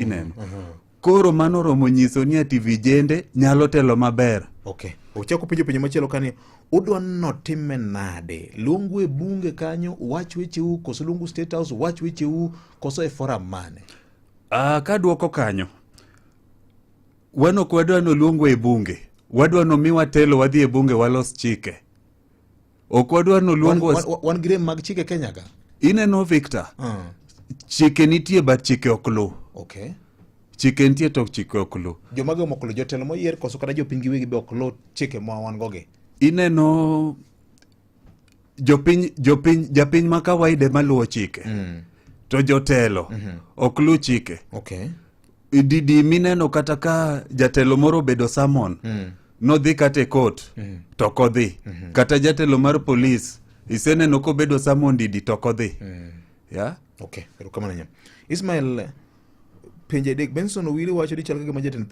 Ineno. Koro mano romo nyiso ni ati vijende nyalo telo maber. Okay. Ochako penjo penjo machielo kani udwa notime nade? Luongu e bunge kanyo uwach wecheu koso luongu State House uwach wecheu koso e forum mane? Ah, kaduoko kanyo wan ok wadwa noluongwa e bunge, wadwa nomiwa telo wadhi e bunge walos chike. Ok wadwa noluongwa Wan gi rem mag chike Kenya ka. Ineno Victor, chike nitie but chike ok luw. Chike nitie to chike ok luw. Jomage mok luw? Jotelo moyier koso kata jopiny giwegi be ok luw chike ma wan go gi? Ineno jopiny, jopiny, japiny ma kawaida ema luwo chike. To jotelo ok luw chike. Didi mineno kata ka jatelo moro obedo summon nodhi kata e court to ok odhi. Kata jatelo mar polis iseneno kobedo summon didi to ok odhi. Yeah? Okay, erokamano ahinya. Ismail, penjo adek. Benson Owili wacho ni chal ka gima jatend piny